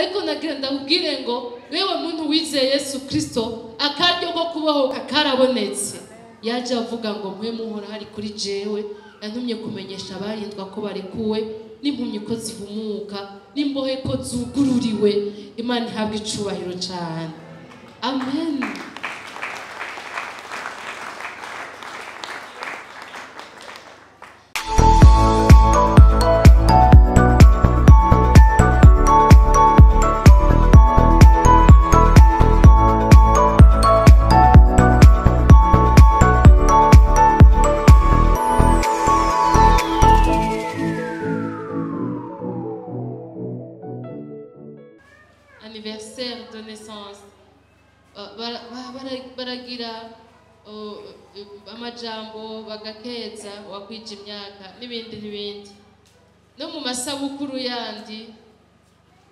Ariko nagira ndakubwire ngo wewe muntu wizeye Yesu Kristo, akaryo ko kubohoka karabonetse. Yaje avuga ngo mwe muhora hari kuri jewe, yantumye kumenyesha abarindwa ko barekuwe, n'impumyi ko zihumuka, n'imbohe ko zugururiwe. Imana ihabwe icubahiro cyane. Amen. Anniversaire de naissance, baragira amajambo bagakeza wakwija imyaka n'ibindi n'ibindi. No mu masabukuru yandi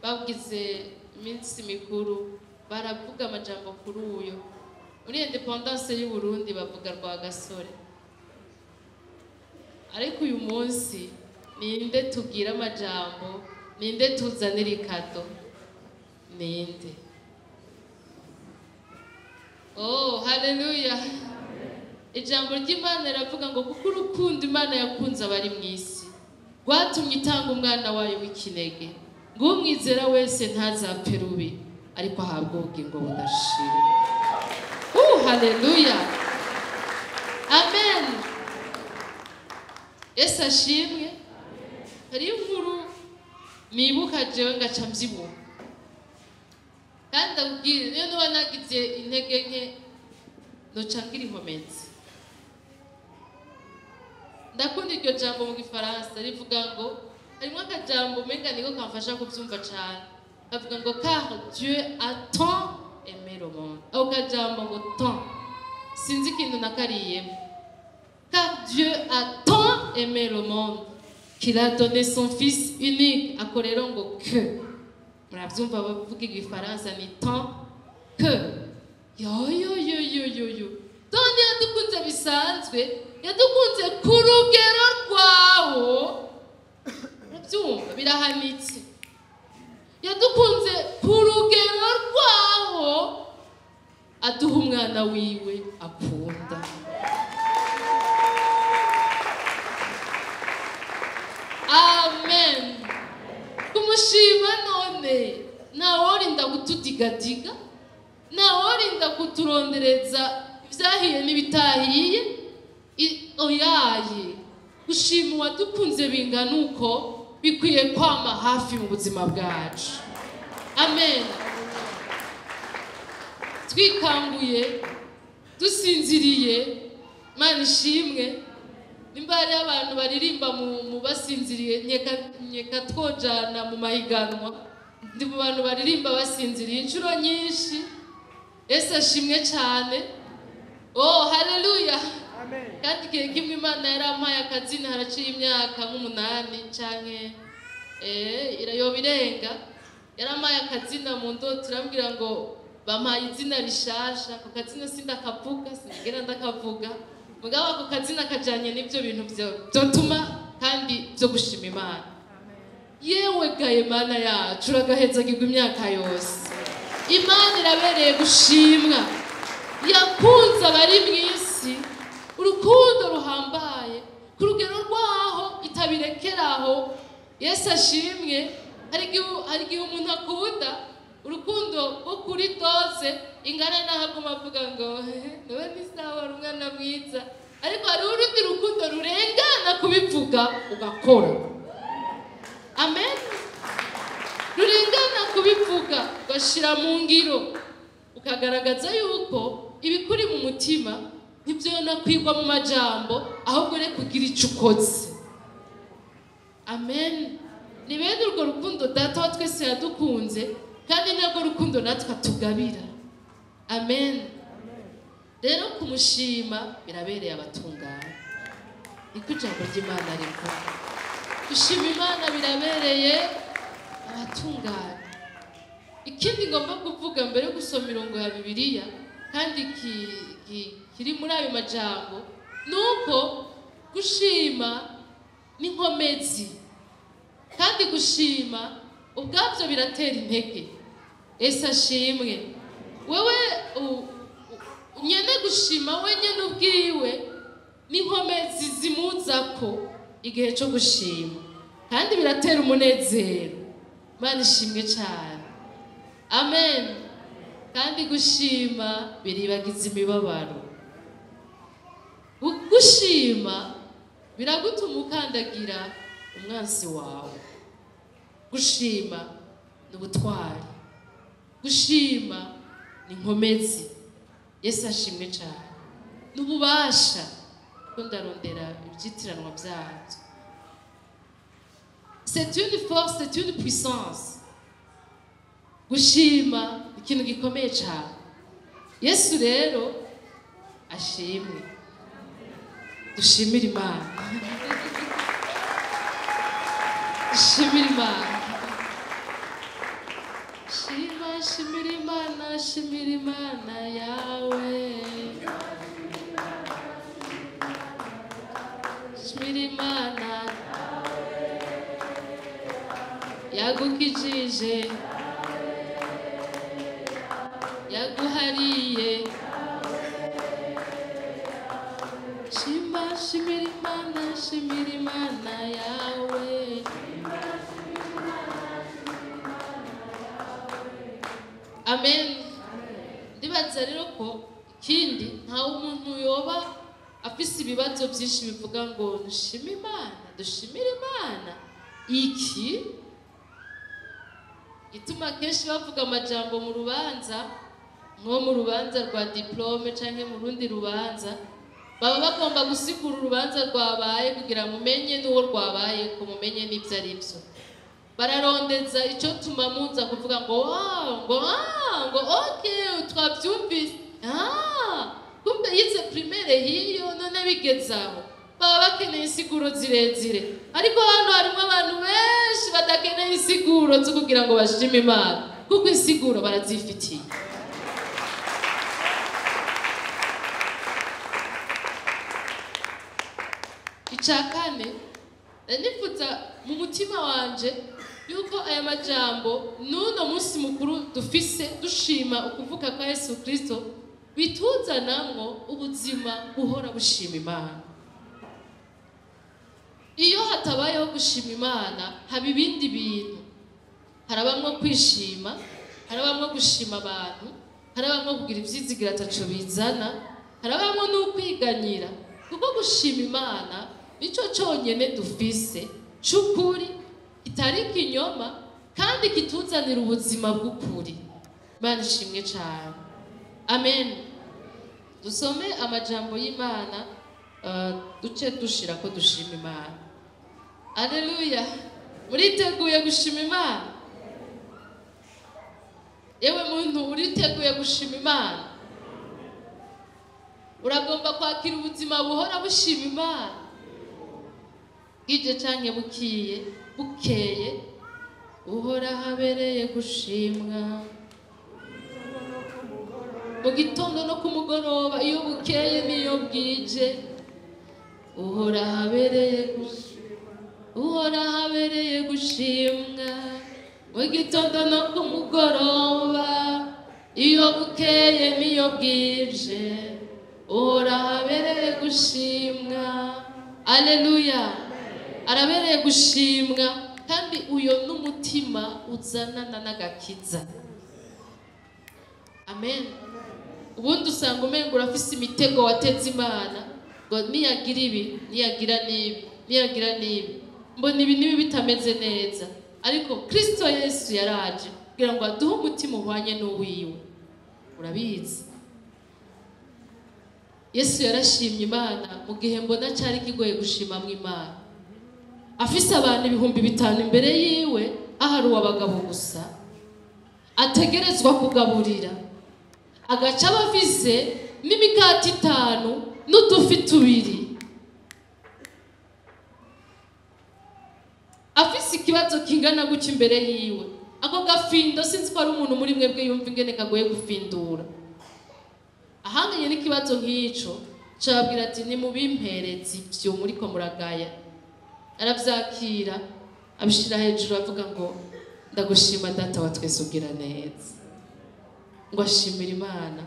bagize iminsi mikuru baravuga amajambo kuri uyo. Muri independance y'u Burundi bavuga Rwagasore, ariko uyu munsi ninde tugira amajambo, ninde tuzanira ikado, ninde? Oh, haleluya. Ijambo ry'Imana riravuga ngo kuko urukundo Imana yakunze abari mu isi rwatumye itanga umwana wayo w'ikinege, ngo umwizera wese ntazapfe rubi, ariko ahabwe ubugingo budashira. Oh, haleluya. Amen. Yesu ashimwe. Hari inkuru nibuka jewe ngaca mvyibuha, kandi ndakubwira niyo nuba nagize intege nke noca ngira inkomezi. Ndakunda iryo jambo mu gifaransa rivuga ngo, harimo akajambo umenga niko kamfasha kuvyumva cane, kavuga ngo car Dieu a tant aimé le monde. Ako kajambo ngo tant, sinzi ikintu nakariyemo. Car Dieu a tant aimé le monde qu'il a donné son fils unique. Ako rero ngo que, muravyumva bavuga igifaransa ni tant que. Yo yo yo yo yo yo. None yadukunze bisanzwe, yadukunze ku rugero rwawo. Muravyumva birahanitse. Yadukunze ku rugero rwawo, aduha umwana wiwe akunda. Amen. Kumushima none ntaworinda kutudigadiga, ntaworinda kuturondereza ibyahiye n'ibitahiye. Oyaye, gushima uwadukunze bingana uko bikwiye kwama hafi mu buzima bwacu. Amen. Twikanguye dusinziriye, Imana ishimwe. Nimba hariho abantu baririmba mu basinziriye, nyeka twojana mu mahiganwa. Ndi mu bantu baririmba basinziriye inshuro nyinshi. Yesu ashimwe cyane. Oh, haleluya. Amen. Kandi igihe kimwe Imana yarampaye akazina, haraciye imyaka nk'umunani canke irayoba irenga. Yarampaye akazina mu ndoto, irambwira ngo bampaye izina rishasha. Ako kazina sindakavuga, sinigera ndakavuga, mugabo ako kazina kajanye n'ivyo bintu vyotuma kandi vyo gushima Imana. Yewe gaye Mana yacu, uragahezagirwa imyaka yose. Imana irabereye gushimwa, yakunze abari mu isi urukundo ruhambaye ku rugero rwaho itabirekeraho. Yesu ashimwe. Hari igihe umuntu akunda urukundo rwo kuri dose ingana n'aho aguma avuga ngo nawe ni sawa, uri umwana mwiza, ariko hariho urundi rukundo rurengana kubivuga ugakora. Amen. Rurengana kubivuga ugashira mu ngiro, ukagaragaza yuko ibikuri mu mutima ntivyona kwigwa mu majambo, ahubwo re kugira ico ukoze. Amen. Ni bene urwo rukundo Data wa twese yadukunze, kandi narwo rukundo natwe atugabira. Amen. Rero kumushima birabereye abatunganye, niko ijambo ry'Imana rivuga. Gushima Imana birabereye abatunganye. Ikindi ngomba kuvuga mbere yo gusoma irongo ya Bibiliya, kandi kiri muri ayo majambo, nuko gushima n'inkomezi. Kandi gushima Ubwabyo biratera intege. Ese ashimwe. Wewe nyene gushima wenyene ubwiwe n'inkomezi zimuzako igihe cyo gushima, kandi biratera umunezero. Imana ishimwe cyane. Amen. Kandi gushima biribagiza imibabaro. Gushima biragutuma ukandagira umwansi wawe. Gushima ni ubutwari. Gushima ni inkomezi. Yesu ashimwe cyane. Ni ububasha. Kuko ndarondera ibyitiranwa byabyo. C'est une force, c'est une puissance. Gushima ikintu gikomeye cyane. Yesu rero ashimwe. Dushimire Imana. Dushimire Imana. Shima, shimira Imana, shimira Imana yawe. Shimira Imana yagukijije, yaguhariye. Shima, shimira Imana, shimira Imana yawe. Amen. Ndibaza rero ko ikindi nta umuntu yoba afise ibibazo byinshi bivuga ngo dushime Imana, dushimire Imana. Iki gituma kenshi bavuga amajambo mu rubanza, nko mu rubanza rwa diplome canke mu rundi rubanza, baba bagomba gusigura urubanza rwabaye kugira mumenye n'uwo rwabaye, ko mumenye n'ibyo ari byo. Bararondeza icyo tuma muza kuvuga ngo wow, ngo ah, ngo okay, twabyumvise. Ah, kumbe yize primaire hiyo none bigezaho. Baba bakeneye insiguro zirezire. Ariko hano harimo abantu benshi badakeneye insiguro zo kugira ngo bashime Imana, kuko insiguro barazifitiye. Icya kane, nifuza mu mutima wanje yuko aya majambo n'uno munsi mukuru dufise dushima ukuvuka kwa Yesu Kristo bituzanamwo ubuzima buhora bushima Imana. Iyo hatabayeho gushima Imana haba ibindi bintu. Harabamwo kwishima, harabamwo gushima abantu, harabamwo kugira ibyizigira ataco bizana, harabamwo n'ukwiganyira. Kuko gushima Imana nico cyonyene dufise c'ukuri, kitari kinyoma, kandi kituzanira ubuzima bw'ukuri. Imana ishimwe cyane. Amen. Dusome amajambo y'Imana, duce dushira ko dushima Imana. Haleluya. Muriteguye gushima Imana? Yewe muntu uriteguye gushima Imana? Uragomba kwakira ubuzima buhora bushima Imana? Bwije canke bukiye, bukeye, uhora habereye gushimwa. Mu gitondo no ku mugoroba, iyo bukeye n'iyo bwije, uhora habereye gushimwa. Uhora habereye gushimwa. Mu gitondo no ku mugoroba, iyo bukeye n'iyo bwije, uhora habereye gushimwa. Aleluya. Arabereye gushimwa, kandi uyo n'umutima uzanana n'agakiza. Amen. Ubundi usanga umengo urafise imitego wateze Imana ngo niyagira ibi, niyagira n'ibi, niyagira n'ibi, mbona ibi n'ibi bitameze neza. Ariko Kristo Yesu yaraje kugira ngo aduhe umutima uhwanye n'uwiwe. Urabizi, Yesu yarashimye Imana mu gihe mbona cyari kigoye gushima mu Imana. Afise abantu 5000 imbere yiwe, ahari uw'abagabo gusa ategerezwa kugaburira, agaca abafise n'imikati 5 n'udufi 2. Afise ikibazo kingana gutya imbere yiwe. Ako gafindo sinzi ko ari umuntu muri mwebwe yumva ingene kagoye gufindura. Ahanganye n'ikibazo nk'ico, cababwira ati nimubimpereze ivyo muriko muragaya. Aravyakira, abishira hejuru avuga ngo Ndagushima Data wa twese ugira neza. Ngo ashimira Imana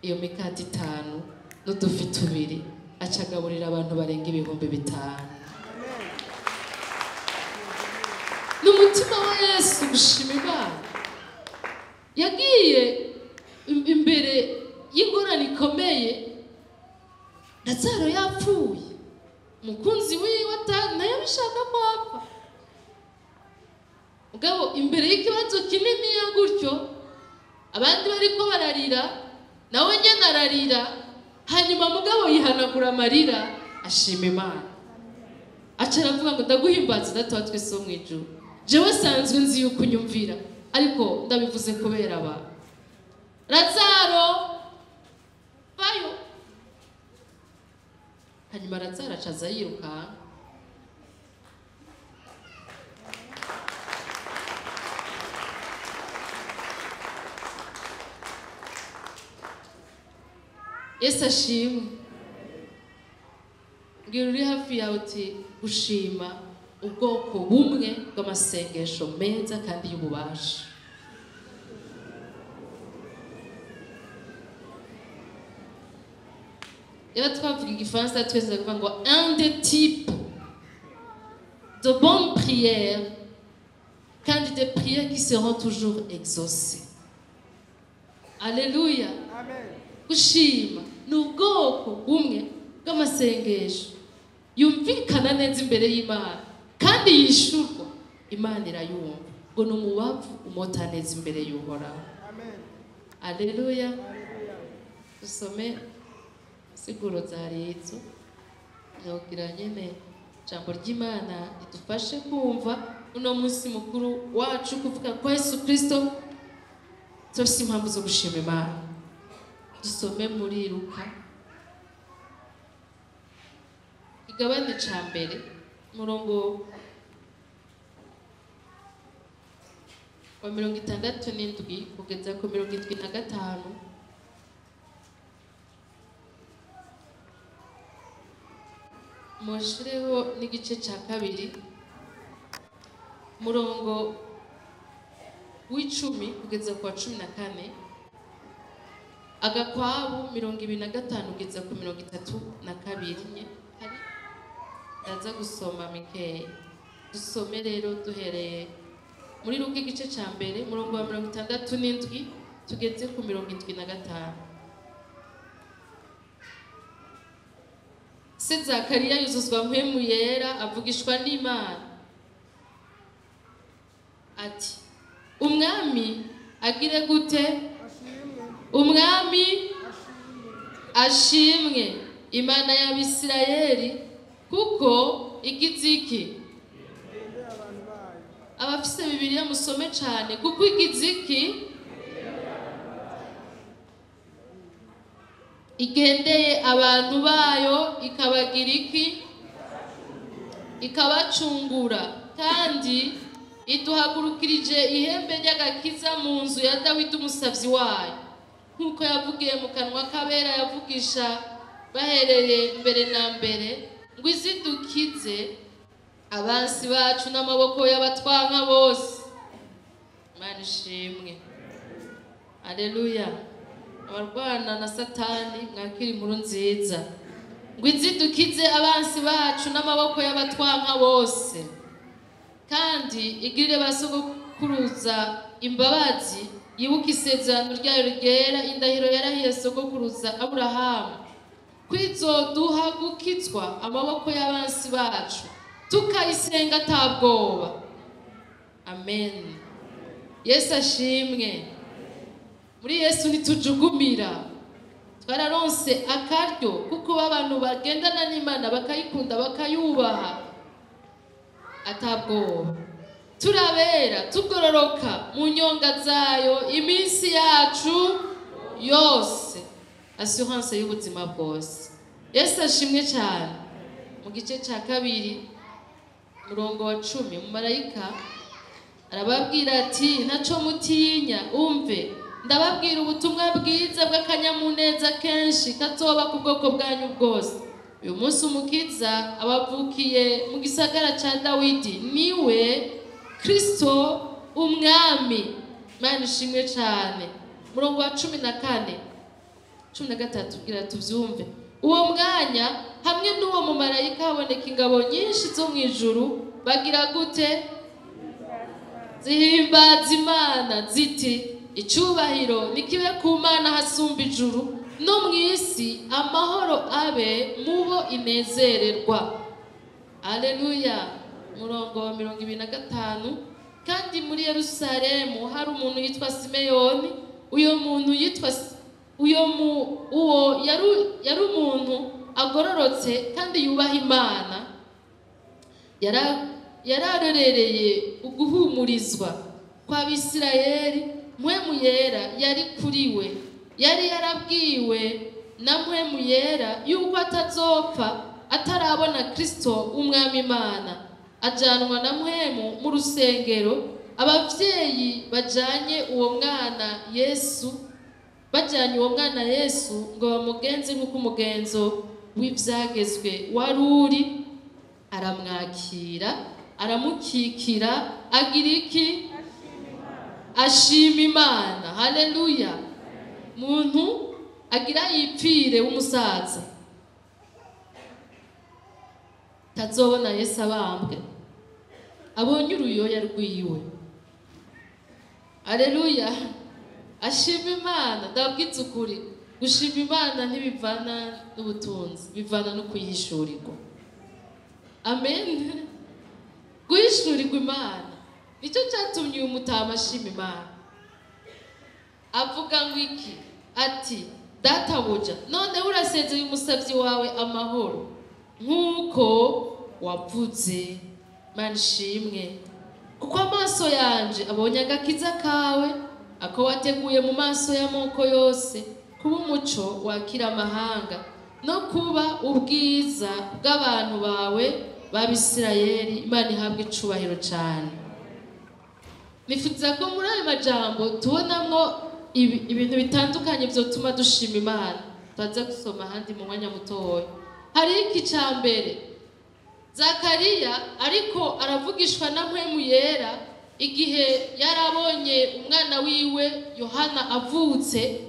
iyo mikate 5 n'udufi 2 acagaburira abantu barenga 5000. N'umutima wa Yesu gushima Imana. Yagiye imbere y'ingorane ikomeye, Lazaro yapfuye, umukunzi wiwe nayo abishaka ko apfa. Mugabo imbere y'ikibazo kinini ya gutyo, abandi bariko bararira, nawe nyene ararira, hanyuma mugabo yihanagura amarira ashima Imana. Aca aravuga ngo ndaguhimbaza Data wa twese wo mw'ijuru, jewe sanzwe nzi yuko unyumvira, ariko ndabivuze kubera aba. Lazaro vayo. Hanyuma Lazaro acaza yirukanka. Yesu ashimwe. Mbwira uri hafi yawe uti gushima ubwoko bumwe bw'amasengesho meza kandi y'ububasha. Iyo twavuga igifaransa twese kuvuga ngo un des types de bonnes prières kandi des prières qui seront toujours exaucées. Alléluia. Amen. Gushima ni ubwoko bumwe bw'amasengesho yumvikana neza imbere y'Imana kandi yishurwa, Imana irayumva. Ngo ni umubavu umota neza imbere y'Uhoraho. Amen. Alleluia. Dusome siguro zari izo ndogira nyene ijambo ry'Imana ridufashe kumva uno munsi mukuru wacu kuvuga kwa Yesu Kristo. Turafise impamvu zo gushima Imana. Dusome muri Luka igabane ca mbere umurongo wa 67 kugeza ku 75. Mushireho n'igice ca kabiri umurongo w'icumi kugeza ku wa 14, agakwabu 25 kugeza ku 32. Hari ndaza gusoma mikeya. Dusome rero duhereye muri Luka igice ca mbere umurongo wa 67 tugeze ku 75. Se Zakariya yuzuzwa mpwemu yera avugishwa n'Imana ati umwami agire gute? Umwami ashimwe Imana y'Abisirayeli kuko igize iki? Abafise Bibiliya musome cane. Kuko igize iki? Igendeye abantu bayo ikabagira iki? Ikabacungura. Kandi iduhagurukirije ihembe ry'agakiza mu nzu ya Dawidi umusavyi wayo, nk'uko yavugiye mu kanwa k'abera yavugisha bahereye mbere na mbere, ngo izidukize abansi bacu n'amaboko y'abatwanka bose. Imana ishimwe. Alleluia. Abarwana na Satani mwakira inkuru nziza. Ngo izidukize abansi bacu n'amaboko y'abatwanka bose, kandi igirire basogokuruza imbabazi, yibuke isezerano ryayo ryera, indahiro yarahiye sogokuruza Aburahamu, kwizoduha gukizwa amaboko y'abansi bacu, tukayisenga atabwoba. Amen. Yesu ashimwe. Muri Yesu ntitujugumira. Twararonse akaryo kuko abantu bagendana n'Imana bakayikunda bakayubaha atabwoba. Turabera tugororoka mu nyonga zayo iminsi yacu yose. Assurance y'ubuzima bwose. Yesu ashimwe cyane. Mu gice cya kabiri murongo wa 10 umumarayika arababwira ati ntaco mutinya, umve ndababwira ubutumwa bwiza bw'akanyamuneza kenshi kazoba ku bwoko bwanyu bwose. Uyu munsi umukiza abavukiye mu gisagara ca Dawidi, niwe Kristo Umwami. Imana ishimwe cyane. Murongo wa 14 13 kugira tuvyumve. Uwo mwanya hamwe n'uwo mumarayika haboneka ingabo nyinshi zo mu ijuru, bagira gute? Zihimbaza Imana ziti: icyubahiro nikibe ku Mana hasumba ijuru, no mu isi amahoro abe mubo inezererwa. Aleluya. Murongo wa 25. Kandi muri Yerusalemu hari umuntu yitwa Simeyoni. Uyo muntu yitwa uyo mu uwo yari umuntu agororotse kandi yubaha Imana, yararorereye uguhumurizwa kw'Abisirayeli. Mpwemu Yera yari kuri we, yari yarabwiwe na Mpwemu Yera yuko atazopfa atarabona Kristo umwami Imana. Ajanwa na Mpwemu mu rusengero. Abavyeyi bajanye uwo mwana Yesu, bajanye uwo mwana Yesu ngo bamugenze nk'uko umugenzo w'ivyagezwe wari uri. Aramwakira, aramukikira, agira iki? Ashima Imana. Haleluya. Muntu agira yipfire w'umusaza tazobona Yesu abambwe, abonye uruyoya rwiwe. Haleluya. Ashima Imana. Ndabwiza ukuri, gushima Imana ntibivana n'ubutunzi, bivana no kuyihishurirwa. Amen. Guhishurirwa Imana nicyo cyatumye uyu mutama ashima Imana. Avuga ngo iki? Ati: databuja, none urasezeye umusabyi wawe amahoro nk'uko wavuze. Imana ishimwe, kuko amaso yanje abonye agakiza kawe, ako wateguye mu maso y'amoko yose, kuba umuco wakira amahanga, no kuba ubwiza bw'abantu bawe b'Abisirayeli. Imana ihabwe icubahiro cyane. Nifuza ko muri ayo majambo tubonamwo ibintu bitandukanye vyotuma dushima Imana. Turaza gusoma ahandi mu mwanya mutoya. Hari iki ca mbere, Zakariya ariko aravugishwa na Mpwemu Yera igihe yarabonye umwana wiwe Yohana avutse,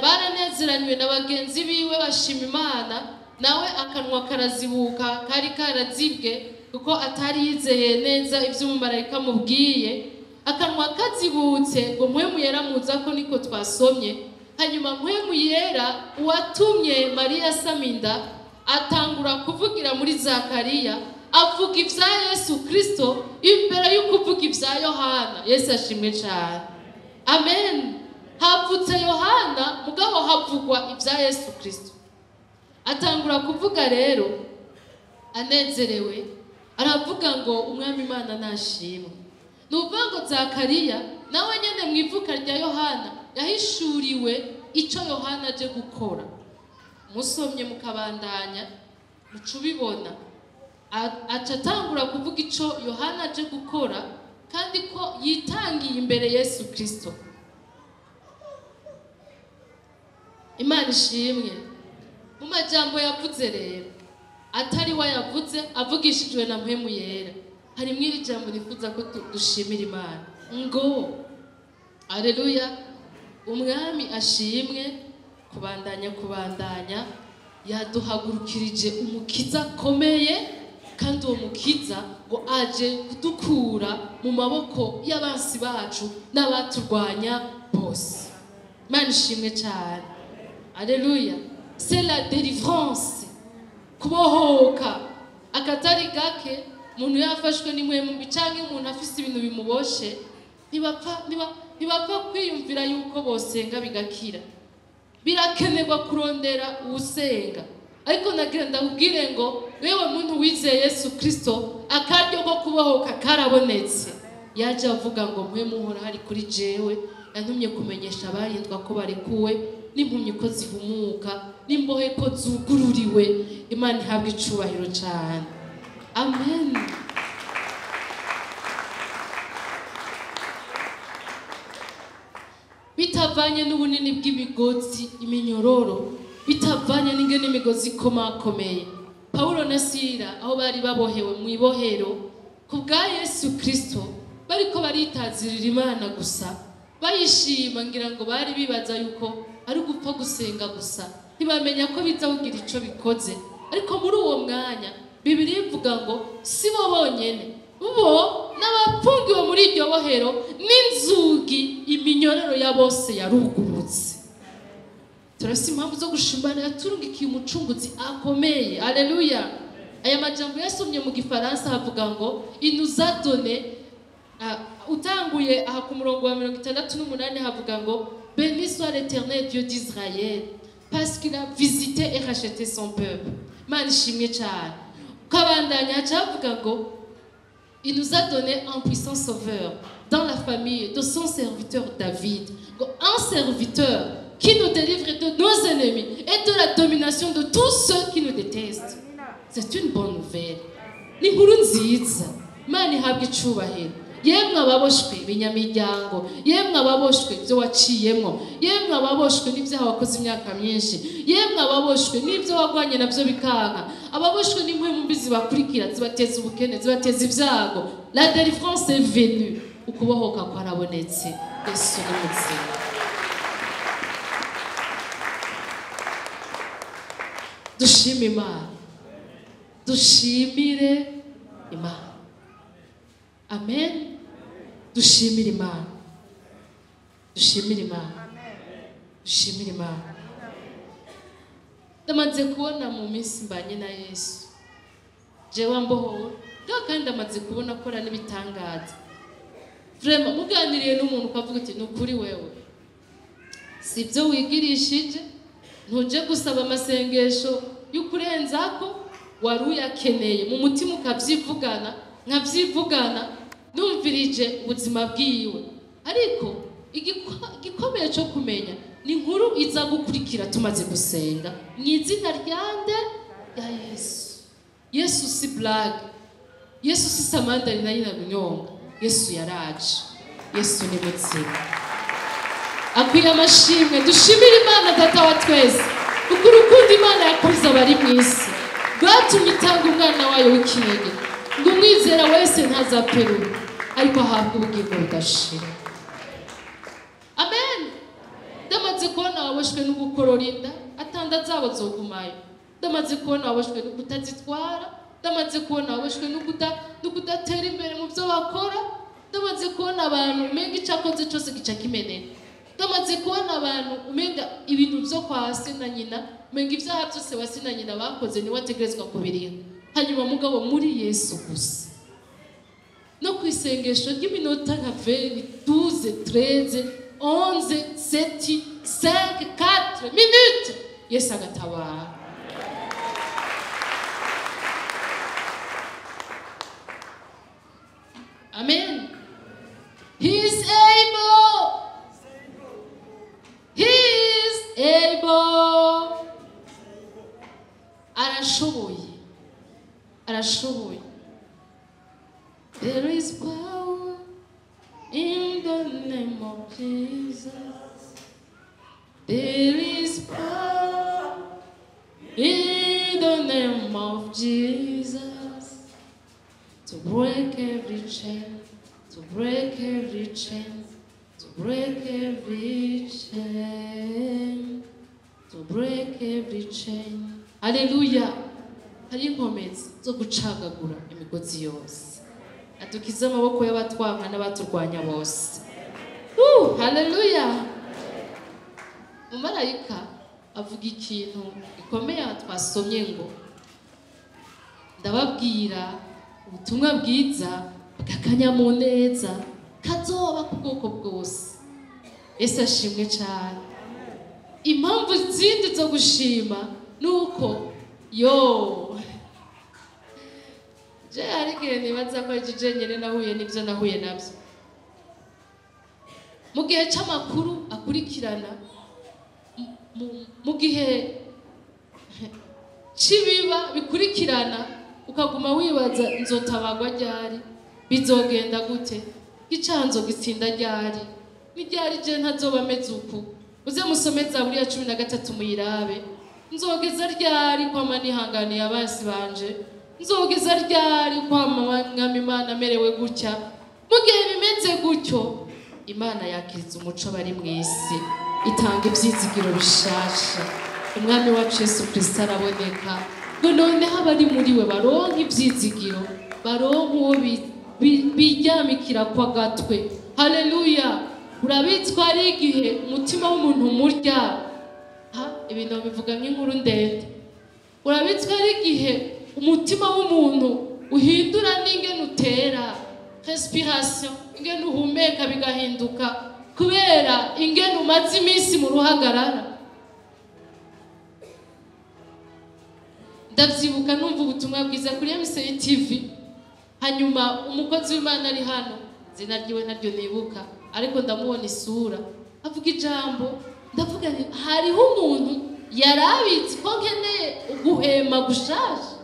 baranezeranywe na bagenzi biwe bashima Imana, nawe akanwa karazibuka kari karazibwe kuko atari yizeye neza ivyo umumarayika amubwiye. Akanwa kazibutse ngo Mpwemu Yera muza ko niko twasomye. Hanyuma Mpwemu Yera uwatumye Mariya asaminda atangura kuvugira muri Zakariya, avuga ivya Yesu Kristo imbere y'ukuvuga ivya Yohana. Yesu ashimwe cyane. Amen. Havutse Yohana, mugabo havugwa ivya Yesu Kristo. Atangura kuvuga rero anezerewe, aravuga ngo umwami Imana nashimwe. Nuvuga ngo Zakariya nawe nyene mu ivuka rya Yohana yahishuriwe ico Yohana aje gukora. Musomye mukabandanya mucubibona, aca atangura kuvuga ico Yohana aje gukora, kandi ko yitangiye imbere Yesu Kristo. Imana ishimwe. Mu majambo yavuze rero atari we yavuze, avugishijwe na Mpwemu Yera, harimwo iri jambo nifuza ko dushimira Imana ngo aleluya, umwami ashimwe. Kubandanya kubandanya, yaduhagurukirije umukiza akomeye, kandi uwo mukiza ngo aje kudukura mu maboko y'abansi bacu n'abaturwanya bose. Imana ishimwe cyane. Aleluya. C'est la délivrance, kubohoka. Akatari gake umuntu yafashwe n'impwemu mbi canke umuntu afise ibintu bimuboshe, ntibapfa kwiyumvira yuko bosenga bigakira. Birakenerwa kurondera uwusenga. Ariko nagira ndakubwire ngo wewe muntu wizeye Yesu Kristo, akaryo ko kubohoka karabonetse. Yaje avuga ngo Mpwemu Uhoraho ari kuri jewe, yantumye kumenyesha abarindwa ko barekuwe, n'impumyi ko zihumuka, n'imbohe ko zugururiwe. Imana ihabwe icubahiro cyane. Amen. Bitavanye n'ubunini bw'imigozi, iminyororo, bitavanye n'ingene imigozi ikomakomeye. Paulo na Sila aho bari babohewe mu ibohero ku bwa Yesu Kristo, Bariko baritazirira Imana gusa, bayishima, ngira ngo bari bibaza yuko ari gupfa gusenga gusa, ntibamenya ko biza kugira ico bikoze. Ariko muri uwo mwanya Bibiliya ivuga ngo si bo bonyene, bo n'abapfungiwe muri iryo bohero, n'inzugi iminyororo ya bose yarugurutse. Turafise impamvu zo gushimana, yaturungikiye umucunguzi akomeye. Haleluya. Aya majambo yasomye mu gifaransa, havuga ngo il nous a donné, utanguye aha ku murongo wa 68, havuga ngo béni soit l'Éternel Dieu d'Israël parce qu'il a visité et racheté son peuple. Mana ishimwe cyane. Ukabandanya haca ngo il nous a donné un puissant sauveur dans la famille de son serviteur David. Ngo un serviteur qui nous délivre de nos ennemis et de la domination de tous ceux qui nous détestent. C'est une bonne nouvelle. Ni inkuru nziza. Imana ihabwa icubahiro. Yemwe ababoshwe binyamiryango, yemwe ababoshwe ibyo waciyemo, yemwe ababoshwe n'ibyaha wakoze imyaka myinshi, yemwe ababoshwe n'ibyo wagwanye nabyo bikanka, ababoshwe n'impwemu mbi zibakurikira, zibateza ubukene, zibateza ibyago, la délivrance est venue. Ukubohoka kwarabonetse. Yesu ni muzima. Dushime Imana, dushimire Imana. Amen. Dushimire Imana, dushimire Imana, dushimire Imana. Ndamaze kubona mu minsi mbanye na Yesu jewe mbohora, kandi ndamaze kubona akora n'ibitangaza. Vraiment, muganiriye n'umuntu ukavuga uti ni ukuri wewe si ibyo wigirishije, ntuje gusaba amasengesho y'ukurenzako, wari uyakeneye mu mutima ukabyivugana, nkabyivugana numvirije ubuzima bwiwe. Ariko igikomeye cyo kumenya ni inkuru iza gukurikira tumaze gusenga mu izina ryande rya Yesu. Yesu si blague, Yesu si samandari na nyina bunyonga. Yesu yaraje, Yesu ni muzima, akwiye amashimwe. Dushimire Imana Data wa twese, kuko urukundo Imana yakunze abari mu isi rwatumye itanga umwana wayo w'ikinege, ngo umwizera wese ntazapfe ariko ahabwe ubugingo budashira. Amen. Ndamaze kubona waboshwe no gukorora inda, atanda zabo zogumayo. Ndamaze kubona waboshwe no kutazitwara. Ndamaze kubona waboshwe no kudatera imbere mu byo bakora. Ndamaze kubona abantu umenga icakoze cyose gica kimeneka. Ndamaze kubona abantu umenga ibintu byo kwa se na nyina, umenga ibyaha byose wa se na nyina bakoze niwe ategerezwa kubiriha. Hanyuma mugabo muri Yesu gusa, no ku isengesho ry'iminota nka 20, 12, 13, 11, 7, 5, 4 minutes, Yesu agatabara. Amen. He is able. He is able. Arashoboye. Arashoboye. There is power in the name of Jesus. There is power in the name of Jesus to break every chain, to break every chain, to break every chain, to break every chain. Hallelujah. Hari inkomezi zo gucagagura imigozi yose, adukize amaboko y'abatwanka n'abaturwanya bose. Hallelujah. Umumarayika avuga ikintu gikomeye twasomye ngo ndababwira ubutumwa bwiza bw'akanyamuneza kazoba ku bwoko bwose. Yesu ashimwe cyane. Impamvu zindi zo gushima nuko yo je hari igihe nibaza ko ari jenyine nahuye n'ibyo nahuye nabyo mu gihe c'amakuru akurikirana, mu gihe c'ibiba bikurikirana, ukaguma wibaza nzotabagwa ryari, bizogenda gute, icanzo gitsinda ryari, ni ryari je ntazoba meze uku. Uze musome Zaburi ya 13 muyirabe. Nzogeza ryari kwama nihanganiye abasi banje, nzogeza ryari kwama Mwami Imana amerewe gutya. Mu gihe bimeze gutyo, Imana yakiriza umuco bari mu isi, itanga ibyizigiro bishasha. Umwami wacu Yesu Kristo araboneka ngo noneho abari muri we baronke ibyizigiro, baronke uwo biryamikira kwa gatwe. Haleluya! Urabitswa ari igihe umutima w'umuntu umurya. Ibintu bivuga nk'inkuru ndende. Urabitswa ari igihe umutima w'umuntu uhindura n'ingene utera, respiration, ingene uhumeka bigahinduka kubera ingene umaze iminsi mu ruhagarara. Ndavyibuka numva ubutumwa bwiza kuri MCI TV, hanyuma umukozi w'Imana ari hano, izina ryiwe naryo nibuka, ariko ndamubona isura, avuga ijambo, ndavuga nti hariho umuntu yarabitse ko nkeneye guhema gushasha.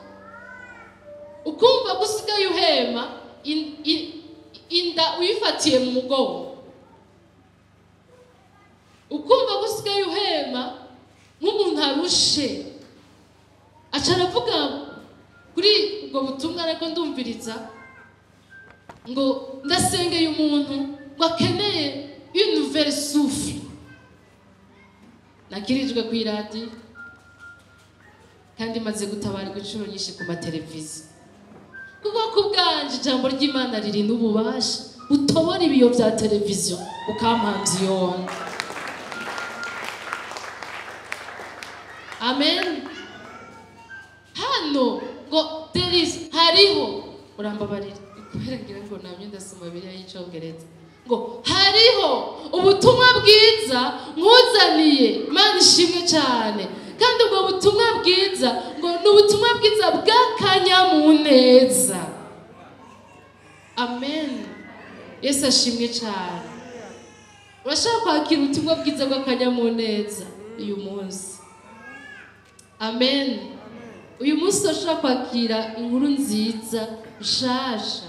Ukumva gusigaye uhema inda uyifatiye mu mugongo, ukumva gusigaye uhema nk'umuntu arushe. Aca aravuga kuri ubwo butumwa, ariko ndumviriza ngo ndasengeye umuntu ngo akeneye une nouvelle souffle. Nakirijwe ku iradiyo kandi maze gutabarwa inshuro nyinshi ku mateleviziyo, kuko ku bwanje ijambo ry'Imana riri n'ububasha utobora ibiyo bya televiziyo ukampamvya iyonda. Amen. Hano ngo there is, hariho, urambabarira kubera ngira ngo namye ndasoma Bibiliya y'Icongereza, ngo hariho ubutumwa bwiza nkuzaniye. Imana ishimwe cyane. Kandi ubwo butumwa bwiza ngo ni ubutumwa bwiza bw'akanyamuneza. Amen. Yesu ashimwe cyane. Urashaka kwakira ubutumwa bwiza bw'akanyamuneza uyu munsi? Amen. Uyu munsi urashobora kwakira inkuru nziza nshasha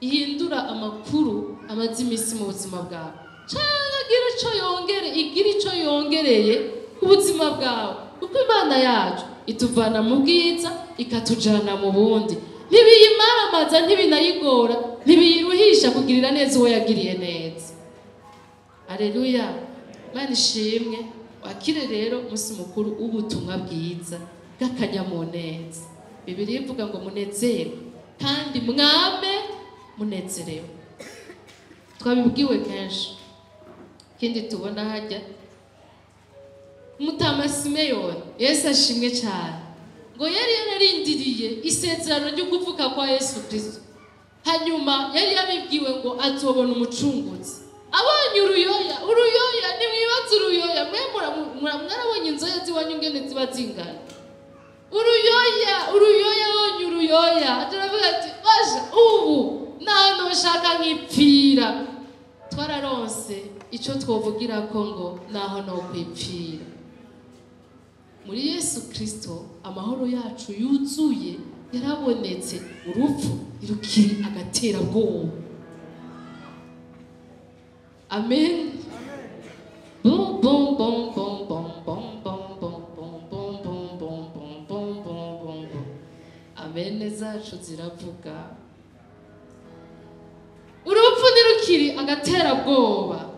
ihindura amakuru amaze iminsi mu buzima bwawe, cyangwa agira ico yongere, igira ico yongereye ku buzima bwawe, kuko Imana yacu ituvana mu bwiza ikatujana mu bundi. Ntibiyimaramaza, ntibinayigora, ntibiyiruhisha kugirira neza uwo yagiriye neza. Haleluya! Imana ishimwe. Wakire rero umunsi mukuru w'ubutumwa bwiza bw'akanyamuneza. Bibiliya ivuga ngo munezerwe kandi mwame munezerewe. Twabibwiwe kenshi. Ikindi tubona hajya Mutama Simeyoni, Yesu ashimwe cyane, ngo yari yararindiriye isezerano ryo kuvuka kwa Yesu Kristo. Hanyuma yari yabibwiwe ngo azobona umucunguzi. Abonye uruyoya, uruyoya nimwibaze uruyoya, mwe mwarabonye inzoya ziwanyu ingene ziba zingana. Uruyoya, uruyoya, abonye uruyoya turavuga ati basha ubu naho noshaka nkipfira. Twararonse ico twovugira ko ngo naho no kwipfira. Muri Yesu Kristo amahoro yacu yuzuye yarabonetse, urupfu ntirukiri agaterabwoba. Amen. Bon bon bon bon bon bon bon bon bon bon bon bon bon bon bon bon bon. Amen zacu ziravuga. Urupfu ntirukiri agaterabwoba.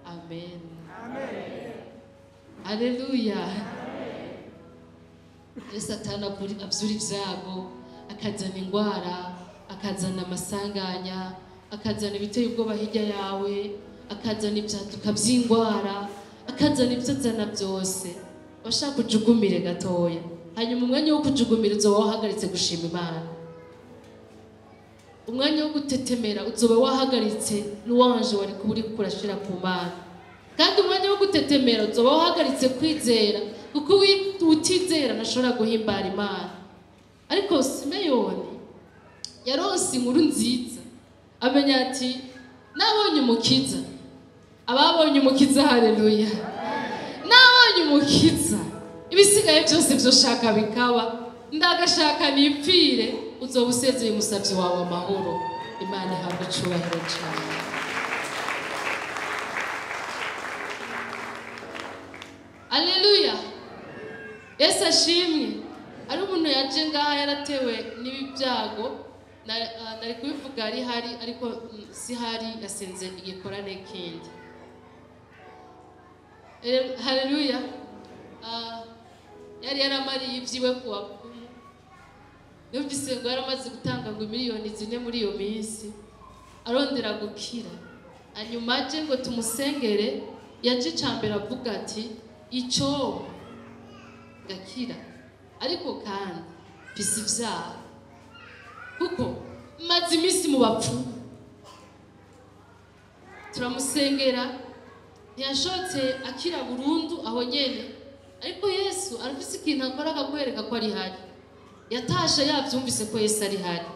Amen. Haleluya. Satani avyura ibyago, akazana ingwara, akazana amasanganya, akazana ibiteye ubwoba hirya yawe, akazana ibyaduka by'ingwara, akazana ibyo azana byose. Washaka ujugumire gatoya, hanyuma umwanya wo kujugumira uzoba wahagaritse gushima Imana. Umwanya wo gutetemera uzoba wahagaritse louange wari kuba uriko urashira ku Mana. Kandi umwanya wo gutetemera uzoba wahagaritse kwizera, kuko utizera ntashobora guhimbara Imana. Ariko Simeyoni yaronse inkuru nziza, amenya ati nabonye umukiza. Ababonye umukiza, haleluya, nabonye umukiza, ibisigaye byose byoshaka bikaba, ndagashaka nipfire, uzoba usezeye umusavyi wawe amahoro. Imana ihabwe icubahiro cane. Haleluya. Yesu ashimwe. Ari umuntu yaje ngaha yaratewe n'ibyago Nari kubivuga ari hari, ariko si hari, yasenze igikorane kindi. Haleluya. Yari yaramariye ibyiwe ku bapfumu. Numvise ngo yaramaze gutanga ngo 4 miliyoni muri iyo minsi arondera gukira. Hanyuma aje ngo tumusengere, yaje icambere avuga ati icyo gakira, ariko kandi mfise ivyaha kuko maze iminsi mu bapfumu. Turamusengera, ntiyashotse akira burundu aho nyene, ariko Yesu arafise ikintu akora akakwereka ko ari hari. Yatashe yavyumvise ko Yesu ari hari,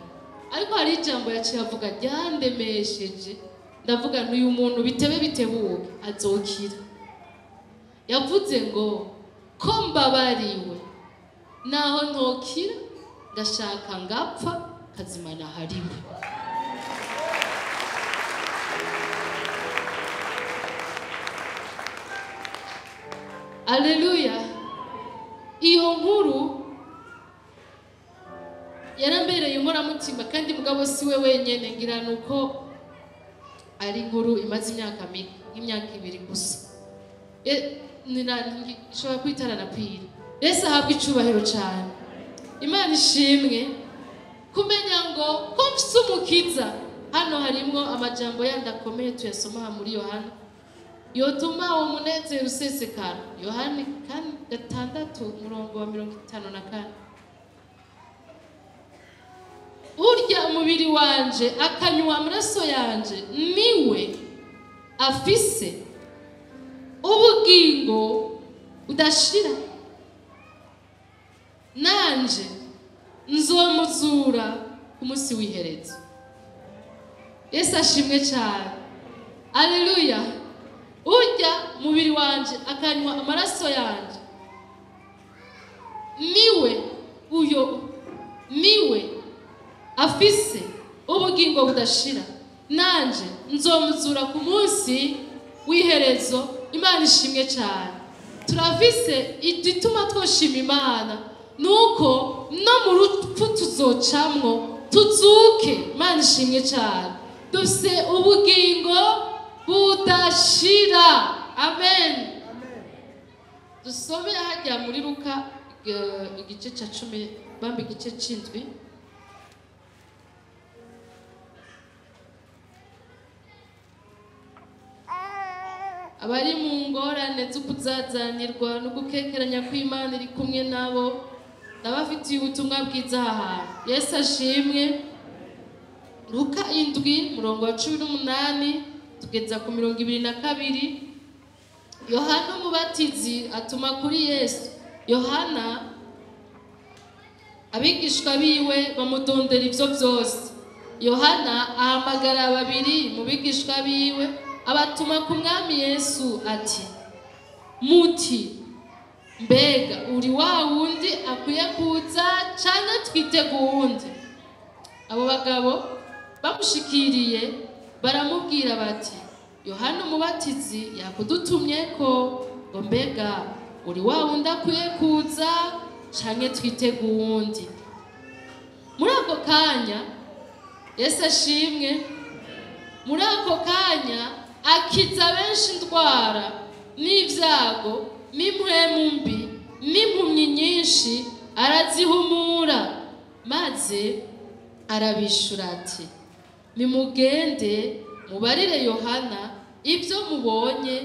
ariko hari ijambo yaciye avuga ryandemesheje, ndavuga nti uyu muntu bitebe bitebuke azokira. Yavuze ngo ko mbabariwe naho ntokira, ndashaka ngapfa kazimana hariwe. Aleluya. Iyo nkuru yarambereye inkoramutima, kandi mugabo si we wenyene, ngira nuko ari inkuru imaze imyaka mike, nk'imyaka 2 gusa. Ishobora kwitarana kwira. Yesu ahabwa icubahiro cane. Imana ishimwe kumenya ngo ko mfise umukiza. Hano harimwo amajambo yandi akomeye tuyasoma aha muri Yohana, yotuma uwo munezero usesekara. Yohani 6 umurongo wa 54: urya umubiri wanje akanywa amaraso yanje niwe afise ubugingo budashira, nanje nzomuzura ku munsi w'iherezo. Yesu ashimwe cyane. Aleluya. Urya umubiri wanje akanywa amaraso yanje niwe, uyo niwe afise ubugingo budashira, nanje nzomuzura ku munsi w'iherezo. Imana ishimwe cyane. Turafise igituma twoshima Imana, nuko no mu rupfu tuzocamwo tuzuke. Imana ishimwe cyane, dufise ubugingo budashira. Amen. Dusome hajya muri Luka igice cya 10, bamba igice c'indwi. Abari mu ngorane zo kuzazanirwa no gukekeranya kw'Imana iri kumwe nabo, ndabafitiye ubutumwa bwiza aha hantu. Yesu ashimwe. Luka 7 murongo wa 18 tugeza ku 22. Yohana Umubatizi atuma kuri Yesu. Yohana abigishwa biwe bamudondera ivyo vyose. Yohana ahamagara babiri mu bigishwa biwe, abatuma ku mwami Yesu ati: muti mbega uri wa wundi akwiye kuza, canke twitega uwundi? Abo bagabo bamushikiriye baramubwira bati: Yohana Umubatizi yakudutumye ko ngo mbega uri wa wundi akwiye kuza, canke twitega uwundi? Muri ako kanya, Yesu ashimwe, muri ako kanya akiza benshi indwara n'ibyago n'impwemu mbi, n'impumyi nyinshi arazihumura. Maze arabishura ati: nimugende mubarire Yohana ibyo mubonye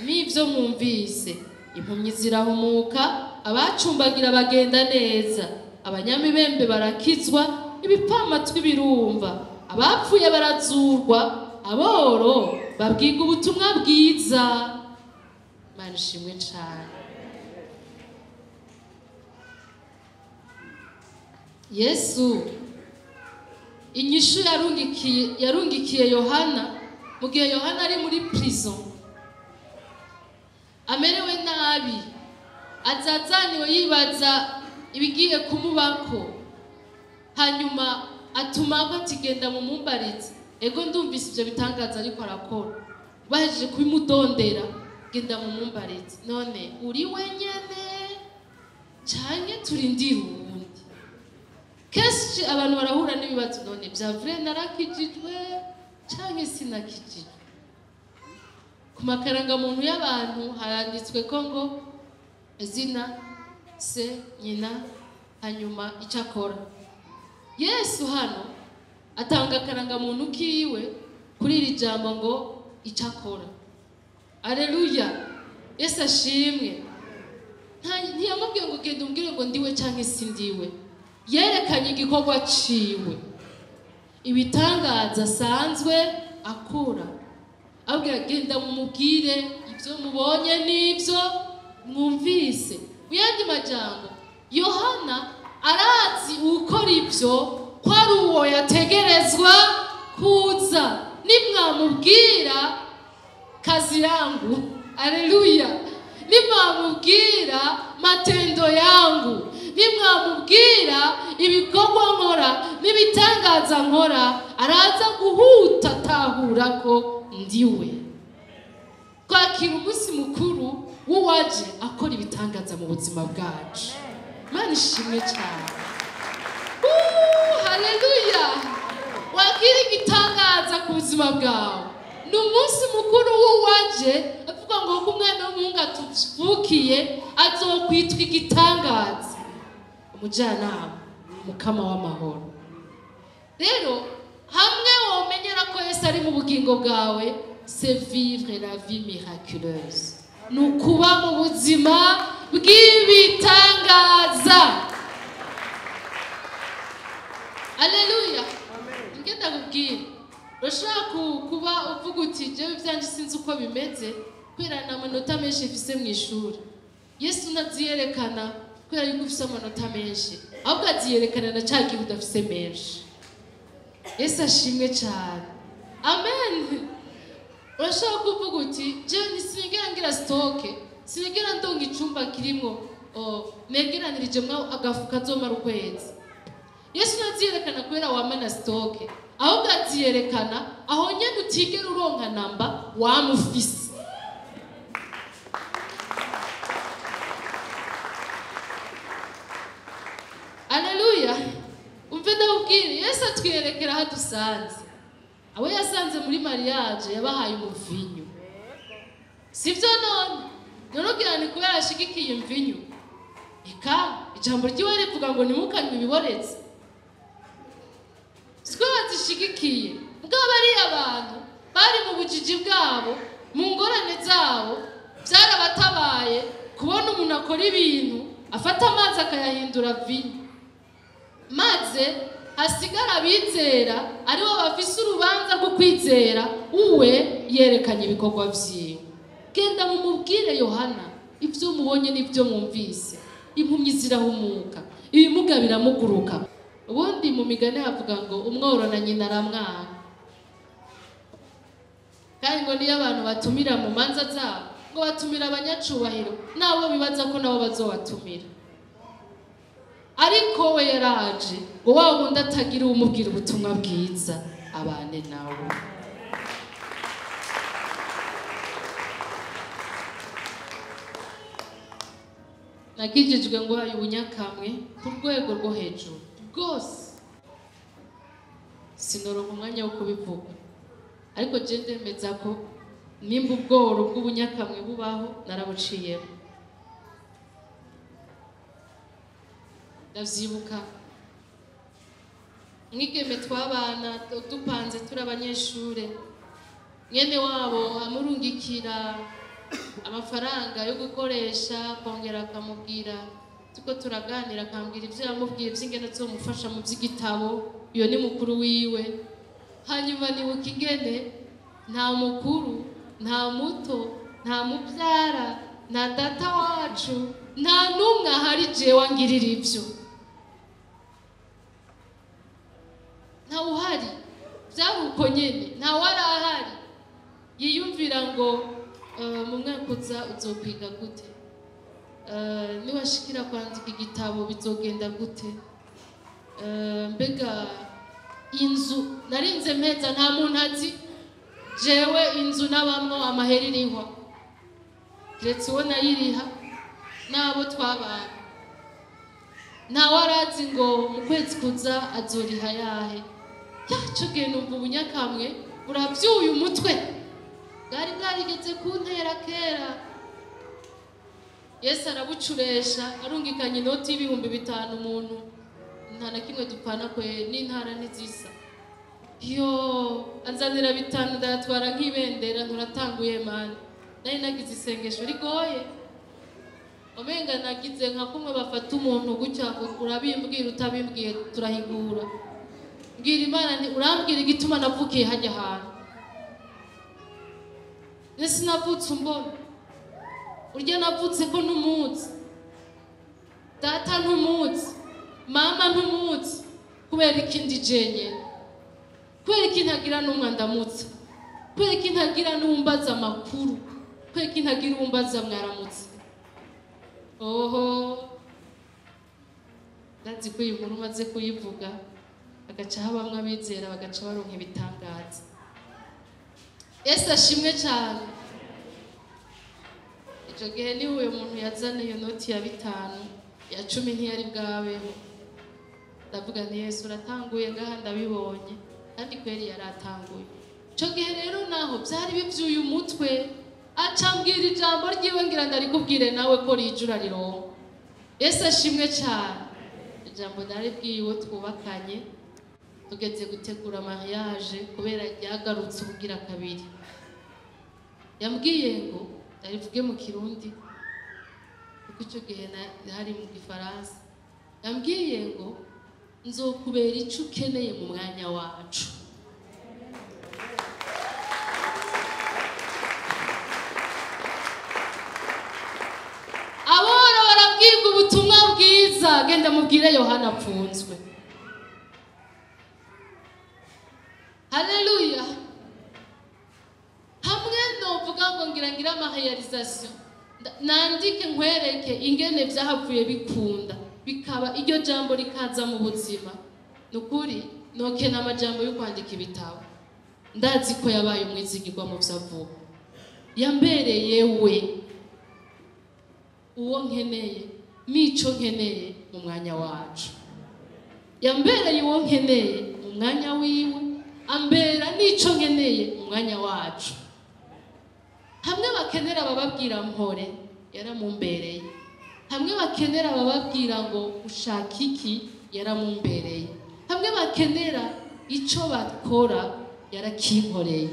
n'ibyo mwumvise: impumyi zirahumuka, abacumbagira bagenda neza, abanyamibembe barakizwa, ibipfamatwi birumva, abapfuye barazurwa, aboro babwirwa ubutumwa bwiza. Imana ishimwe cyane. Yesu inyishu yarungikiye Yohana mu gihe Yohana ari muri prison amerewe nabi, azazaniwe yibaza ibigiye kumubako, hanyuma atuma ko ati genda mu mumbarize, ego ndumvise ivyo bitangaza ariko arakora, bahejeje kubimudondera, genda mu mumbarize, none uri wenyene canke turindire uwundi? Kenshi abantu barahura n'ibibazo, none bya vrai narakijijwe canke sinakijijwe? Ku makarangamuntu y'abantu haranditswe ko ngo izina, se, nyina, hanyuma icyo akora. Yesu hano atanga akarangamuntu kiwe kuri iri jambo ngo icyo akora. Aleluya, Yesu ashimwe. Ntiyamubwiye ngo genda umbwire ngo ndiwe cyangwa si ndiwe. Yerekanye igikorwa ciwe, ibitangaza asanzwe akora. Abwira genda mumubwire ibyo mubonye n'ibyo mwumvise. Mu yandi majambo, Yohana arazi ukora ibyo ko ari uwo yategerezwa kuza. Nimwamubwira kazi yangu, aleluya, nimwamubwira matendo yangu, nimwamubwira ibikorwa nkora n'ibitangaza nkora, araza guhuta atahura ko ndiwe. Kwakira umunsi mukuru w'uwaje akora ibitangaza mu buzima bwacu. Imana ishimwe cyane. Haleluya. Wakira igitangaza ku buzima bwawe. Ni umunsi mukuru w'uwaje avuga ngo ko umwana w'umuhungu atuvukiye azokwitwa igitangaza, umujyanama, umukama w'amahoro. Rero hamwe womenyera ko Yesu ari mu bugingo bwawe, c'est vivre la vie miraculeuse. Ni ukuba mu buzima bw'ibitangaza. Aleluya. Ngenda kubwira, urashobora kuba uvuga uti jewe ibyanjye sinzi uko bimeze kubera nta manota menshi mfise mu ishuri. Yesu ntaziyerekana kubera yuko ufise amanota menshi, ahubwo aziyerekana na ca gihe udafise menshi. Yesu ashimwe cyane. Amen. Urashobora kuvuga uti jewe sinigera ngira stoke, sinigera ndonga icumba kirimwo negeranirijemwo agafu kazomara ukwezi. Yesu ntaziyerekana kubera wamana stoke, ahubwo aziyerekana aho nyene utigera uronka namba wamufise. Aleluya. Umve ndabubwire, Yesu atwiyerekera aho dusanze. Abo yasanze muri mariage yabahaye umuvinyu, sivyo? None none ni kubera ashigikiye imvinyu. Eka ijambo ryiwe rivuga ngo ntimukanywe ibiboretse. Siko bazishigikiye. Mugabo bariya abantu bari mu bujiji bwabo, mu ngorane zabo, byarabatabaye kubona umuntu akora ibintu afata amazi akayahindura vinyo, maze hasigara abizera aribo bafise urubanza rwo kwizera. Uwe yerekanye ibikorwa vyiwe. Genda mumubwire Yohana ibyo mubonye n'ibyo mwumvise. Impumyi zirahumuka, ibimuga biramuguruka. Ubundi mu migani havuga ngo umworo na nyina aramwanga. Kandi ngo niyo abantu batumira mu manza zabo, ngo batumira abanyacubahiro nabo bibaza ko nabo bazobatumira. Ariko we yaraje ngo wa wundi atagira uwumubwira ubutumwa bwiza abane nawe. Nakijijwe ngo haye ubunyakamwe ku rwego rwo hejuru rwose. Sinoronka umwanya wo kubivuga, ariko je ndemeza ko nimba ubworo bw'ubunyakamwe bubaho narabuciyemo. Ndavyibuka mwigeme twabana dupanze turi abanyeshure, mwene wabo amurungikira amafaranga yo gukoresha, kongera akamubwira tuko turaganira, akambwira ivyo yamubwiye vy'ingene azomufasha mu vy'igitabo. Iyo ni mukuru wiwe. Hanyuma nibuka ingene nta mukuru, nta muto, nta mubyara, nta data wacu, nta n'umwe ahari jewe angirira ivyo. Nta uhari, byari uko nyene, nta wari ahari. Yiyumvira ngo mu mwaka uza uzokwiga gute, niwashikira kwandika igitabo bizogenda gute, mbega inzu narinze mpeza nta muntu azi jewe inzu nabamwo amahera irihwa, kiretse uwo nayiriha n'abo twabana. Ntawe arazi ngo mu kwezi kuza azoriha yahe. Yaco gihe numva ubunyakamwe buravyuye umutwe, bwari bwarigeze kuntera kera. Yesu arabucuresha, arungikanye inoti y'ibihumbi 50 umuntu nta na kimwe dupfana kwe, n'intara ntizisa. Yo anzanira 5, ndayatwara nk'ibendera. Nturatanguye mani, nari nagize isengesho rigoye, omenga nagize nka kumwe bafata umuntu gutya, urabimbwira utabimbwiye turahigura. Mbwira Imana nti urambwira igituma navukiye hajya ahantu, ese sinavutse umbona urya navutse ko ntumuzi, data ntumuzi, mama ntumuzi, kubera ikindi jenyine, kubera iki ntagira n'umwe ndamutse, kubera iki ntagira n'uwumbaza amakuru, kubera iki ntagira uwumbaza mwaramutse? Oho, ndazi ko iyi nkuru umaze kuyivuga hagaca habamwe abizera, bagaca baronka ibitangaza. Yesu ashimwe cyane. Icyo gihe niho uyu muntu yazana iyo noti ya 5, ya 10 ntiyari bwabeho. Ndavuga nti Yesu uratanguye ngaha, ndabibonye. Kandi kweri yaratanguye. Icyo gihe rero naho byari bibyuye umutwe, acambwira ijambo ryiwe, ngira ndarikubwire nawe ko rijura rironka. Yesu ashimwe cyane. Ijambo naribwiye uwo twubakanye tugeze gutegura mariage, kubera ryagarutse ubugira kabiri. Yambwiye ngo ndarivuge mu Kirundi kuko icyo gihe hari mu Gifaransa. Yambwiye ngo nzokubera icyo ukeneye mu mwanya wacu. Aboro barabwirwa ubutumwa bwiza, genda mubwire Yohana apfunzwe. Haleluya. Hamwe novuga ngo ngira ngira ama réalisation, nandike nkwereke ingene vyahavuye bikunda, bikaba iryo jambo rikaza mu buzima. Nukuri nokena amajambo yo kwandika ibitabo. Ndazi ko yabaye umwizigirwa mu vyo avuga. Yambereye we uwo nkeneye n'ico nkeneye mu mwanya wacu. Yambereye uwo nkeneye mu mwanya wiwe, ambera n'ico nkeneye mu mwanya wacu. Hamwe bakenera bababwira mpore, yaramumbereye. Hamwe bakenera bababwira ngo ushaka iki, yaramumbereye. Hamwe bakenera ico bakora, yarakinkoreye.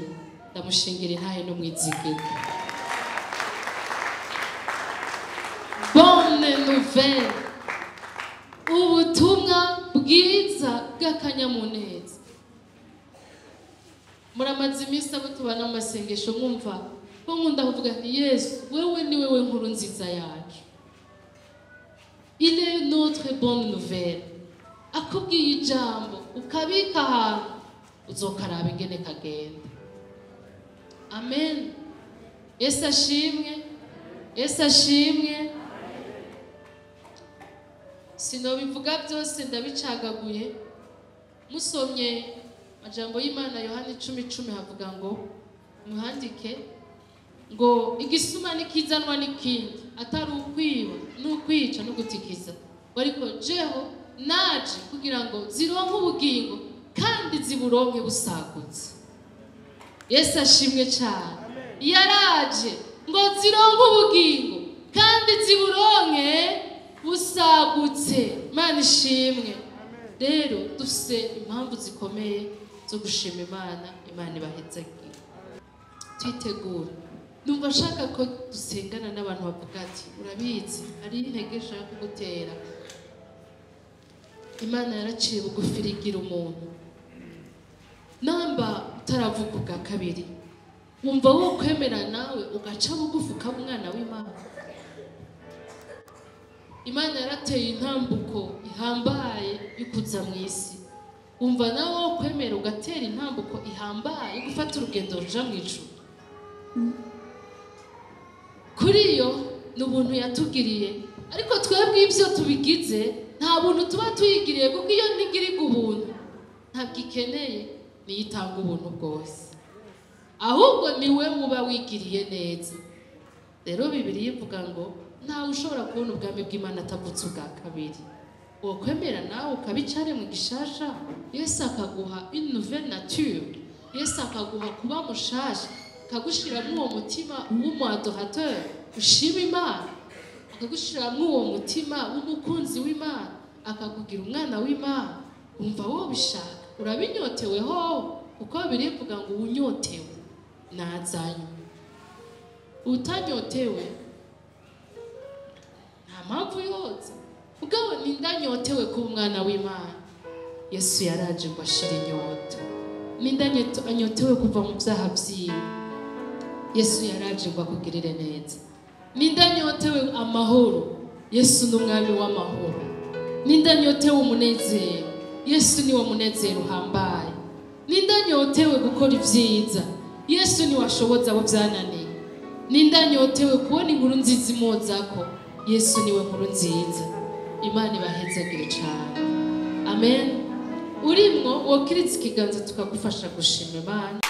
Ndamushingira intahe no mwizigirwa. Bonne nouvelle, ubutumwa bwiza bw'akanyamuneza. Muramaze iminsi abo tubana mu masengesho mwumva ko nkunda kuvuga nti Yesu wewe ni wewe nkuru nziza yacu. Il est notre bonne nouvelle. Akubwiye ijambo ukabika ahantu, uzokaraba ingene kagenda. Amen. Yesu ashimwe. Yesu ashimwe. Sinobivuga byose, ndabicagaguye. Musomye amajambo y'Imana Yohana 10:10, havuga ngo muhandike ngo igisuma nikizanwa n'ikindi atari ukwiba n'ukwica no gutikiza, ariko jeho naje kugira ngo zironke ubugingo kandi ziburonke busagutse. Yesu ashimwe cyane. Yaraje ngo zironke ubugingo kandi ziburonke busagutse. Imana ishimwe. Rero dufise impamvu zikomeye zo gushima Imana. Imana ibahezagire. Twitegura, numva nshaka ko dusengana n'abantu bavuga ati urabizi hari intege nshaka kugutera. Imana yaraciye bugufi irigira umuntu. Namba utaravuka ubwa kabiri, wumva wo kwemera nawe ugaca bugufi ukaba umwana w'Imana. Imana yarateye intambuko ihambaye yo kuza mu isi. Wumva nawe wo kwemera ugatera intambuko ihambaye yo gufata urugendo ruja mu ijuru? Kuri iyo ni ubuntu yatugiriye, ariko twebwe ibyo tubigize nta buntu tuba tuyigiriye, kuko iyo ntigirirwa ubuntu ntabwo ikeneye, niyo itanga ubuntu bwose, ahubwo niwe uba wigiriye neza. Rero Bibiliya ivuga ngo ntawe ushobora kubona ubwami bw'Imana atavutse ubwa kabiri. Wokwemera nawe ukaba icaremwe gishasha, Yesu akaguha une nouvelle nature, Yesu akaguha kuba mushasha, akagushiramo uwo mutima w'umu adorateur ushima Imana, akagushiramo uwo mutima w'umukunzi w'Imana, akakugira umwana w'Imana. Wumva wobishaka? Urabinyotewe ho? Kuko birivuga ngo unyotewe nazanywe, utanyotewe nta mpamvu yoza. Mugabo nindanyotewe kuba umwana w'Imana? Yesu yaraje ngo ashire inyota. Nindanyotewe kuva mu byaha vyiwe? Yesu yaraje ngo akugirire neza. Nindanyotewe amahoro? Yesu ni umwami w'amahoro. Nindanyotewe umunezero? Yesu niwo munezero uhambaye. Nindanyotewe gukora ivyiza? Yesu niwe ashoboza abo vyananiye. Nindanyotewe kubona inkuru nziza imozako? Yesu niwe nkuru nziza. Imana ibahezagire cane. Amen. Urimwo wokiriza ikiganza tukagufasha gushima Imana.